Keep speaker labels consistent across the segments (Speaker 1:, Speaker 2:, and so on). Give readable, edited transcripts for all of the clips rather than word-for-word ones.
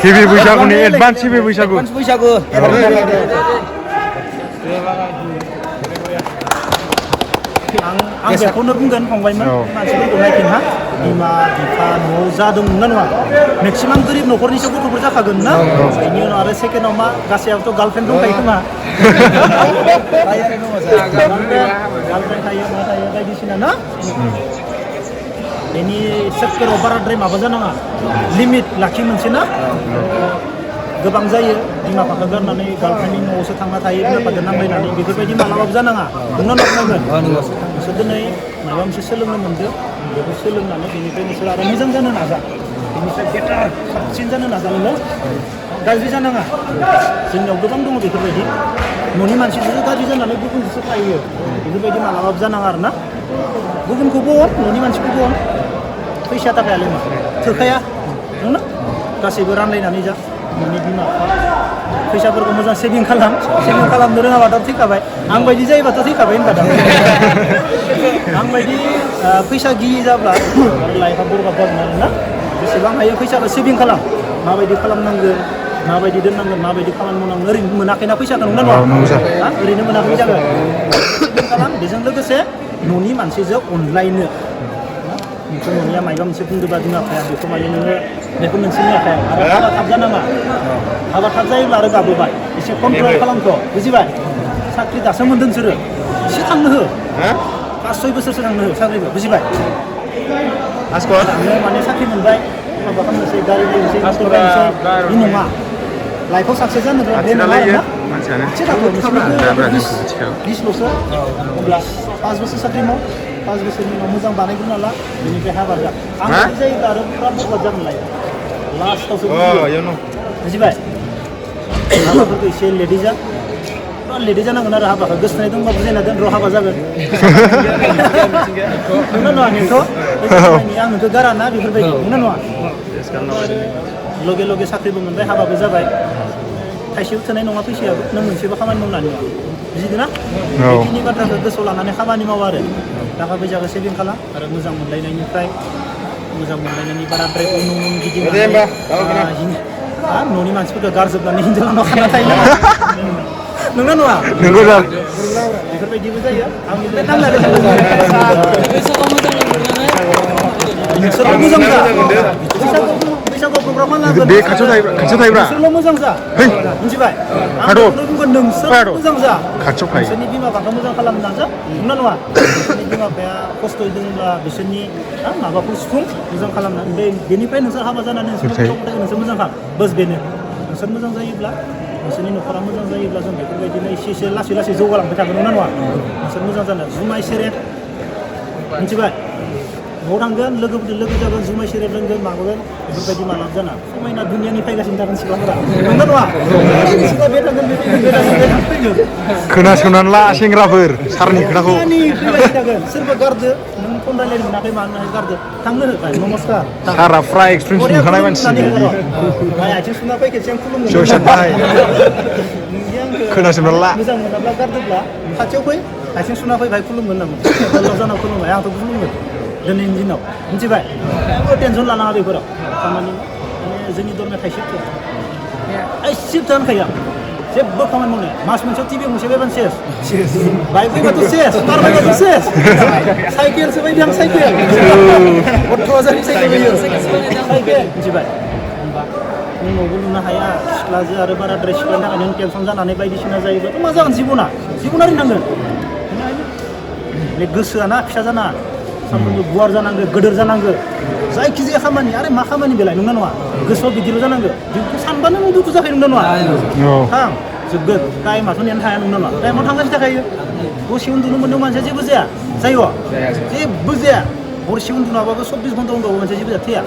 Speaker 1: गिबि बैसागुनि एडभान्स गिबि बैसागु
Speaker 2: आं बेखौनो बुंगोन फंबायमोन मानसिफोरखौ नायफिन हा बिमा बिफा न'आव जादोंमोन ना नङा मेक्सिमाम गोरिब न'खरनिसो गथ'फोर जाखागोन ना बेनि उनाव आरो सेकेन्डआव मा गासैयावथ' गार्लफ्रेन्ड दंखायो खोमा गार्लफ्रेन्ड थायो मा थायो बायदिसिना ना बेनि सेक्टराव बाराद्राय माबा जानाङा लिमिट लाखि मोनसे ना गोबां जायो बिमा बिफाखौ गारनानै गार्लफ्रेन्डनि न'आवसो थांना थायो बिमा बिफाजों नांलायनानै बेफोरबायदि मालाबाबो जानाङा नोंना नांगोन नोंसोर दिनै माबा मोनसे सोलोंनो मोनदों बेखौ सोलोंनानै बेनिफ्राय नोंसोर आरो मोजां जानो नाजा बेनिफ्राय बेटार साबसिन जानो नाजा नोङो गाज्रि जानाङा जोंनियाव गोबां दङ बेफोरबायदि न'नि मानसिजोंसो गाज्रि जानानै गुबुनजोंसो थायो बेफोरबायदि मालाबाबो जानाङा आरो ना गुबुनखौबो अन न'नि मानसिखौबो अन फैसा थाखायालाय मा थोखाया नोंना गासैबो रानलायनानै जा न'नि बिमा बिफा फैसाफोरखौ मोजां सेभिं खालामनो रोङाबाथ' थैखाबाय आं बायदि जायोबाथ' थैखाबाय होनबा दा आं बायदि फैसा गियि जाब्ला लाइफआ बरबाद जागोन आरोना जेसेबां हायो फैसाखौ सेभिं खालाम माबायदि खालामनांगोन माबायदि दोननांगोन माबायदि खामानि मावनांगोन ओरैनो मोनाखैना फैसाखौ नंगौ नङा ओरैनो मोनाखै जागोन सेभिं खालाम बेजों लोगोसे न'नि मानसिजों अनलायनो नोंखौ न'निया मायबा मोनसे बुंदोंबा बिमा बिफाया बेखौ माने नोङो बेखौ नोंसोरनि आखायाव आरो हाबा थाब जानाङा हाबा थाब जायोब्ला आरो गाबोबाय एसे कन्ट्रल खालामथ' बुजिबाय साख्रि दासो मोन्दों नोंसोरो एसे थांनो हो 5-6 बोसोरसो थांनो हो साख्रिखौ बुजिबाय नोङो माने साख्रि मोनबाय माबा खालामनोसै गारि बायनोसै मटर बायनोसै बे नङा लाइफआव साक्सेस जानो बे नङा आरोना एसे थाखो नोंसोरनिखौ 20ल'सो अब्ला 5 बोसोर साख्रि माव 5 बोसोरनि उनाव मोजां बानायग्रोना ला बेनिफ्राय हाबा जा आं बायदि जायोब्ला आरो पुरा बरबाद जागोन लाइफ लास्टआवसो बुजिबाय हाबाफोरखौ एसे लेडि जा पुरा लेडि जानांगोन आरो हाबाखौ गोसोनाय दंबा बुजायना दोन र' हाबा जागोन नंगौ नङा नोंथ' आं नोंखौ गारा ना बेफोरबायदि नंगौ नङा लगे लगे साख्रिबो मोनबाय हाबाबो जाबाय थाइसेबो थोनाय नङा फैसायाबो नों मोनसेबो खामानि मावनानै नङा बुजिदों ना बेखिनि बाथ्राखौ गोसोआव लानानै खामानि माव आरो थाखा फैसाखौ सेभिं खालाम आरो मोजां मोनलायनायनिफ्राय मोजां मोनलायनायनि बाराद्राय उन गिदिंनानै न'नि मानसिफोरखौ गारजोबनानै हिनजावनाव खाना थायो नंगौ नङा
Speaker 1: नंगौ दा
Speaker 2: बेफोरबायदिबो जायो आंनिफ्राय नांलायबाय नोंसोरल' मोजां जा बैसागु प्रग्राम खालामनांगोन
Speaker 1: बे खाथियाव थायोब्रा
Speaker 2: नोंसोरल' मोजां जा मिथिबाय आं बुंगोन नोंसोर मोजां जा नोंसोरनि बिमा बिफाखौ मोजां खालामनो नाजा नंगौ नङा नोंसोरनि बिमा बिफाया खस्थ'यै दङब्ला बिसोरनि माबाखौ सुफुं मोजां खालामना बेनिफ्राय नोंसोर हाबा जानानै नोंसोर मोजां खालाम बस बेनो नोंसोर मोजां जायोब्ला नोंसोरनि न'खरा मोजां जायोब्ला जों बेफोरबायदिनो एसे लासै लासै जौगालांबाय थागोन नंगौ नङा नोंसोर मोजां जानो जुमाय सेरेब मिथिबाय न'आव थांगोन लोगोफोरजों लोगो जागोन जुमाय सेरेब लोंगोन माबागोन बेफोरबायदि मालाब जाना समायना दुनियानि फैगासिनो थागोन सिख्लाफोरा नंगौ नङा सिख्ला बे थांगोन बे फैगोन
Speaker 1: खोनासंनानै ला सेंग्राफोर सारनि खोथाखौ
Speaker 2: फैगासिनो थागोन सोरबा गारदो नों फन रायलायनो मोनाखै मानो होनाखै गारदो थांनो हो नमस्कार
Speaker 1: सारा फ्रा एक्सपिरियेन्स मोनखानाय मानसि
Speaker 2: आथिं सुना फै खेबसे खुलुमनो
Speaker 1: खोनासंनानै ला
Speaker 2: मोजां मोनाब्ला गारदोब्ला खाथियाव फै आथिं सुना फै भाइ खुलुमगोन होनना जानाव खुलुमबाय आंथ' खुलुमगोन दिनैनि दिनाव मिथिबाय टेनसन लानाङा बेफोराव खामानि माने जोंनि दरमाया थाइसेबो होनखायो आं जेबो खामानि मावनाया मास मोनसेयाव टिभि गंसे बायबानो सेस बाइक फैबाथ' सेस कार फैबाथ' सेस साइकेलसो बायदि आं साइकेल 18,000नि साइकेल होयो साइकेल मिथिबाय होमबा नों न'बो लुनो हाया सिख्लाजों आरो बाराद्राय सिख्लानि थाखाय नों टेनसन जानानै बायदिसिना जायोबाथ' मा जागोन जिबनारि नांगोन बे गोसोआ ना फिसा जाना सानफ्रोमबो गुवार जानांगौ गोदोर जानांगौ जायखिजाया खामानि आरो मा खामानि बेलाय नंगौ नङा गोसोआव गिदिर जानांगौ दिनखौ सानबानो नों दुखु जाखायो नंगौ नङा थां जोबगोन टाइमाथ' नेनो हाया नंगौ नङा टाइमाव थांगासिनो थाखायो दसे उन्दुनो मोनदों मानसिया जेबो जाया जायो जेबो जाया हरसे उन्दुनाबाबो 24 घन्टा उन्दुबाबो मानसिया जेबो जाथाया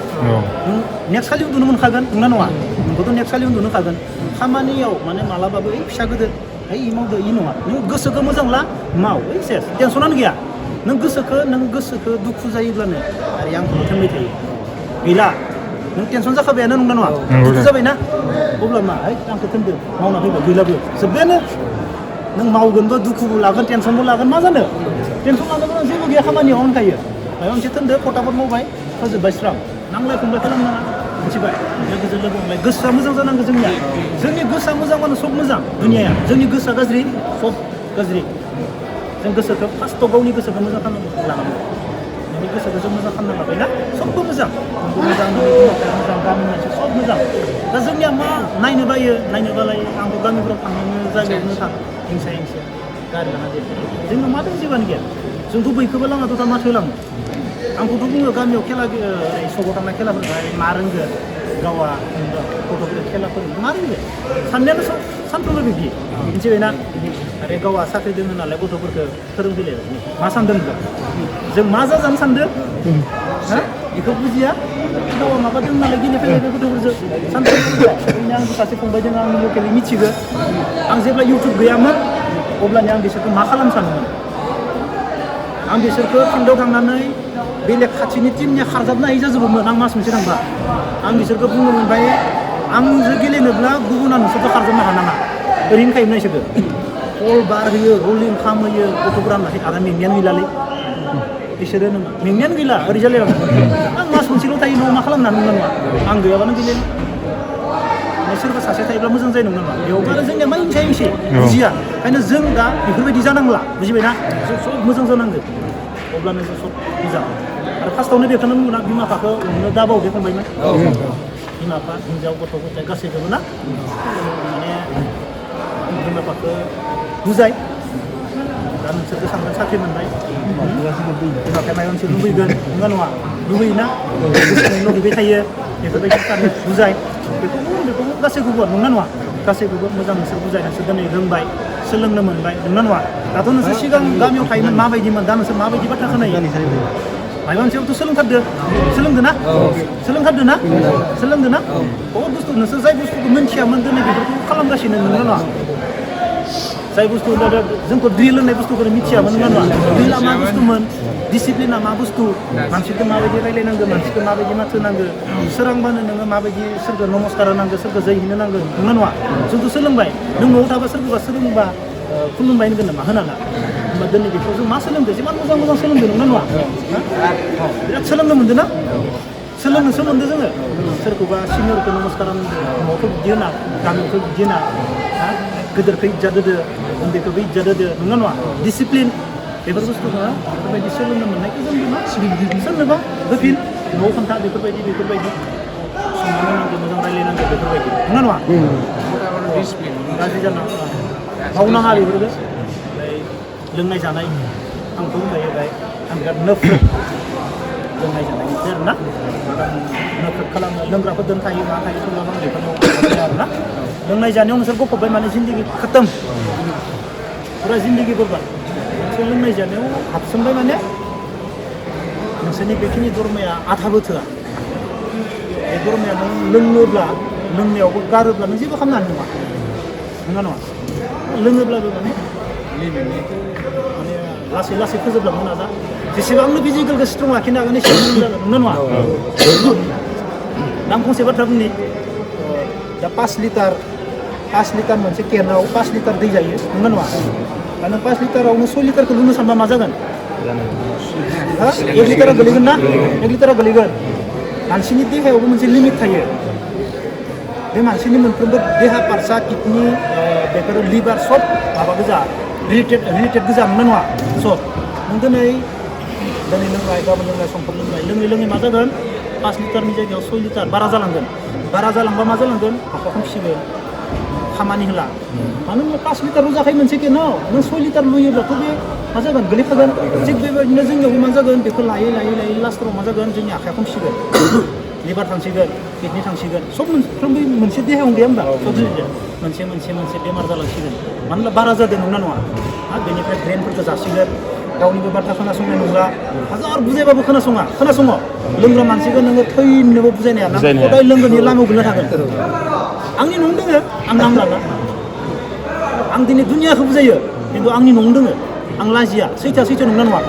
Speaker 2: नों नेक्स्ट खालि उन्दुनो मोनखागोन नंगौ नङा नोंखौथ' नेक्स्ट खालि उन्दुनो खागोन खामानियाव माने मालाबाबो फिसा गिदिर इ मावदो इ नङा नों गोसोखौ मोजां ला माव सेस टेनसनानो गैया नों गोसोखौ दुखु जायोब्लानो आरो आंखौल' थोनबाय थायो गैला नों टेनसन जाखाबायानो नंगौ नङा दुखु जाबायना अब्ला मा आंखौ थोनदो मावना फैबाय गैलाबो जोब्बायानो नों मावगोनबो दुखुबो लागोन टेनसनबो लागोन मा जानो टेनसन लानोबो जेबो गैया खामानियाव होनखायो माबा मोनसे थोनदो फटाफट मावबाय फोजोबबाय स्रां नांलाय खमलाय खालामनाङा मिथिबाय लोगोजों लोगो हमलाय गोसोआ मोजां जानांगौ जोंनिया जोंनि गोसोआ मोजांबानो सब मोजां दुनियाया जोंनि गोसोआ गाज्रि सब गाज्रि जों गोसोखौ फार्स्टआव गावनि गोसोखौ मोजां खालामनो लानांगौ नोंनि गोसोखौ जों मोजां खालामना लाबायना सबबो मोजां मोजां मोजां गामिनि मानसि सब मोजां दा जोंनिया मा नायनो बालाय आंबो गामिफ्राव थांनो जायगायावनो थां हिंसा गारि लाना जोंनाव मा दं जेबोआनो गैया जोंथ' बैखौबो लाङाथ' दा माथो लाङो आंखौथ' बुङो गामियाव खेला सगाव थांनाय खेलाफोरखौहाय मा रोंगो गावा गथ'फोर खेलाफोर मा रोंगो साननायानो सानफ्रोमबो बिदि मिथिबायना आरो गावा साख्रि दोङो नालाय गथ'फोरखौ फोरोंफैलाय मा सानदों जों मा जाजानो सानदों बेखौ बुजिया गावा माबा दं नालाय गेलेफैलाय गथ'फोरजों सानफ्रोमबो आंबो सासे फंबाय दङ आंनि लकेलि मिथिगो आं जेब्ला इउटुब गैयामोन अब्लानो आं बिसोरखौ मा खालामनो सानोमोन आं बिसोरखौ फिल्डआव थांनानै बेलेग खाथिनि टिमनि खारजाबनो हायि जाजोबोमोन आं मास मोनसे थांबा आं बिसोरखौ बुङोमोन ओमफ्राय आंजों गेलेनोब्ला गुबुना नोंसोरखौ खारजाबनो हानाङा ओरैनो खायोमोन बिसोरखौ बल बार होयो रलिं खालामहोयो गथ'फोरा आरो मेंनायानो गैलालै बिसोरो नों मेंनायानो गैला ओरै जालायाव आं मास मोनसेल' थायो न'आव मा खालामनानै नङा आं गैयाबानो गेलेनो सोरबा सासे थायोब्ला मोजां जायो नङा बेयावबो आरो जोंनिया मा हिंसा हिंसि बुजिया ओंखायनो जों दा बेफोरबायदि जानांला बुजिबायना जों सब मोजां जानांगौ अब्लानो जों सब मोजां आरो फार्स्टआवनो बेखौनो बुंगोन आं बिमा बिफाखौ नोंनो दाबाव बे फंबायमोन बिमा बिफा हिनजाव गथ' गथाय गासैखौबो ना माने बिमा बिफाखौ बुजाय दा नोंसोरखौ सानगोन साख्रि मोनबाय बिमा बिफाया माबा मोनसे लुबैगोन नङा नङा लुबैयोना गोसोखांनो लुबैबाय थायो बेफोरबायदि सानो बुजाय बेखौबो गासैखौबो नङा नङा गासैखौबो मोजां नोंसोर बुजाय नोंसोर दिनै रोंबाय सोलोंनो मोनबाय नङा नङा दाथ' नोंसोर सिगां गामियाव थायोमोन माबायदिमोन दा नोंसोर माबायदि बाथ्रा खोनायो माबा मोनसेयावथ' सोलोंथारदो ना बहुद बुस्थु नोंसोर जाय बुस्थुखौ मिन्थियामोन दिनै बेफोरखौ खालामगासिनो नङा नङा जाय बुस्थु जोंखौ ड्रिल होननाय बुस्थुखौ मिथियामोन नङा नङा ड्रिला मा बुस्थुमोन डिसिप्लिना मा बुस्थु मानसिखौ माबायदि रायलायनांगौ मानसिखौ माबायदि माथो नांगौ सोरांबानो नोङो माबायदि सोरखौ नमस्कार होनांगौ सोरखौ जै हैनो नांगौ नङा नङा जोंथ' सोलोंबाय नों न'आव थाबा सोरखौबा खुलुमबाय होनगोन नामा होनाङा होमबा दिनै बेखौ जों मा सोलोंदों जेमान मोजां सोलोंदों नङा नङा बिराद सोलोंनो मोनदों ना सोलोंनोसो मोनदों जोङो सोरखौबा सिनियरखौ नमस्कार होनदों न'आवथ' बिदि होना गामियावथ' बिदि होना गिदिरखौ इज्जत होदो उन्दैखौबो इज्जत होदो नङा नङा डिसिप्लिन बेफोर बुस्थुखौ बेफोरबायदि सोलोंनो मोननायखौ जों मा सोरनोबा होफिन न'आव खोन्था बेफोरबायदि सनमान होनांगौ मोजां रायलायनांगौ बेफोरबायदि नङा नङा गाज्रि जानाङा मावनाङा बेफोरखौ ओमफ्राय लोंनाय जानाय आंथ' बुंबाय आं बिराद नफरत लोंनाय जानायनिफ्राय आरो ना नफरत खालामो लोंग्राफोरजों थायो मा थायो सोरबा आं बेफोरनाव आरो ना लोंनाय जानायाव नोंसोर गफबबाय माने जिन्दगि खतम फुरा जिन्दगि बरबाद नोंसोर लोंनाय जानायाव हाबसोमबाय माने नोंसोरनि बेखिनि दरमाया आधाबो थोआ बे दरमाया नों लोङोब्ला लोंनायावबो गारोब्ला नों जेबो खालामनो हानाय नङा लोङोब्लाबो माने लासै फोजोबलांनो नाजा जेसेबांनो फिजिकेलखौ स्ट्रं लाखिनो हागोन एसेबां जागोन नङा आं फंसे बाथ्रा बुंनि दा 5 लिटार मोनसे केनाव 5 लिटार दै जायो नङा नङा दा नों 5 लिटारावनो 6 लिटारखौ लोंनो सानबा मा जागोन 1 लिटारा गोलैगोन ना 1 लिटारा गोलैगोन मानसिनि देहायावबो मोनसे लिमिट थायो बे मानसिनि मोनफ्रोमबो देहा पार्टसा किडनि बेफोरो लिभार सब माबा गोजा रिलेटेड गोजा नङा नङा सब नों दिनै लोंबाय गाबोन लोंबाय समफोर लोंबाय लोङै मा जागोन 5 लिटारनि जायगायाव 6 लिटार बारा जालांबा मा जालांगोन हाखौ खमसिगोन खामानि होला मानो होनबा 5 लिटार जाखायो मोनसे केनाव नों 6 लिटार लुयोब्लाथ' बे मा जागोन गोलैखागोन थिग बेबायदिनो जोंनियावबो मा जागोन बेखौ लायै लास्टआव मा जागोन जोंनि आखाइया खमसिगोन लिभार थांसिगोन किडनि थांसिगोन सब मोनफ्रोमबो मोनसे देहायावनो गैया होनबा सब मोनसे बेमार जालांसिगोन मानो होनब्ला बारा जादों नङा नङा बेनिफ्राय ब्रेनफोरखौ जासिगोन गावनिबो बाथ्रा खोनासंनाय नंला हाजार बुजायबाबो खोनासङो लोंग्रा मानसिखौ नोङो थैनोबो बुजायनाया ना हदाय लोंगोनि लामायाव गोलैना थागोन आंनि नं दोङो आं नाम लाना आं दिनै दुनियाखौ बुजायो खिन्थु आंनि नं दोङो आं लाजिया सैथो नंना नङा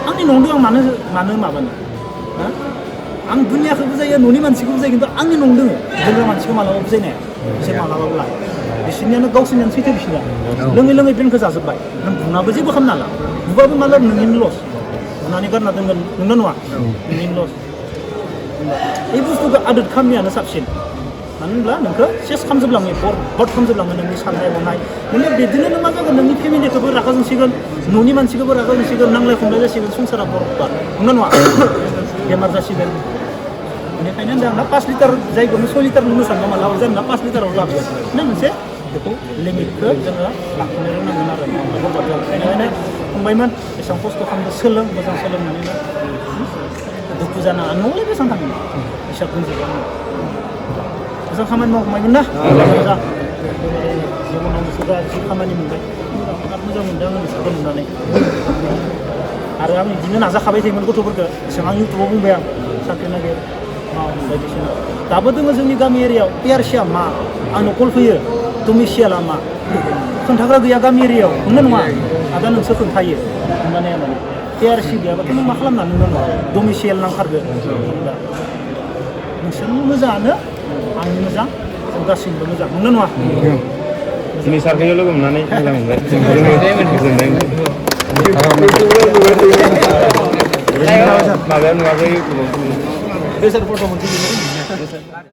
Speaker 2: आंनि नं दों आं मानो माबानो आं दुनियाखौ बुजायो न'नि मानसिखौ बुजायो खिन्थु आंनि नं दोङो लोंग्रा मानसिखौ मालाबा बुजायनाया बिसोर मालाबाबो लाया बिसोरनियानो गावसोरनियानो सैथो बिसोरनिया लोङै ब्रेनखौ जाजोब्बाय नों बुनाबो जेबो खालामनो हाला बुबाबो माला नोंनिनो लस बुनानै गारना दोनगोन नोंना नङा नोंनि लस बे बुस्थुखौ आदोद खालामनायानो साबसिन मानो होनब्ला नोंखौ सेस खालामजोबलाङो बरबाद खालामजोबलाङो नोंनि साननाय हनाय नोङो बिदिनो नों मा जागोन नोंनि फेमिलिखौबो रागा जोंसिगोन न'नि मानसिखौबो रागा जोंसिगोन नांलाय खमलाय जासिगोन संसारा बरबाद नंगौ नङा बेमार जासिगोन बेनिखायनो होनदों आंना 5 लिटार जायगायावनो 6 लिटार लोंनो सानबा मालाबा जोंना 5 लिटाराव लाबोगोन ना मोनसे बेखौ लिमिटखौ जोङो लाखिनो रोंनांगोन आरो बरबाद जागोन बेनिखायनो फंबायमोन बेसेबां खस्थ' खालामदों सोलों मोजां सोलोंनानै दुखु जानाङा न'आवलाय बेसेबां थाङो हिसाब बुंजोबनानै मोजां खामानि मावबायमोन ना मोजां जिबनाव नोंसोरा जि खामानि मोनबाय बिराद मोजां मोनदों आं नोंसोरखौ नुनानै आरो आं बिदिनो नाजाखाबाय थायोमोन गथ'फोरखौ एसेबां आं इउटुबाव बुंबाय आं साख्रि नागिर बायदिसिना दाबो दोङो जोंनि गामि एरियायाव पिआरसिया मा आंनो कल फैयो डमिसियेला मा खोन्थाग्रा गैया गामि एरियायाव नंगौ नङा आदा नोंसोर खोन्थायो माने पिआरसि गैयाबाथ' नों मा खालामना नंगौ नङा डमिसियेल नांथारगो नोंसोरनि मोजाङानो आंनि मोजां जों गासैबो मोजां नंगौ नङा
Speaker 3: दिनै सारखौ लोगो मोननानै मोजां मोनबाय माबायाव नुवाखै
Speaker 2: बेसार फट' मोनसे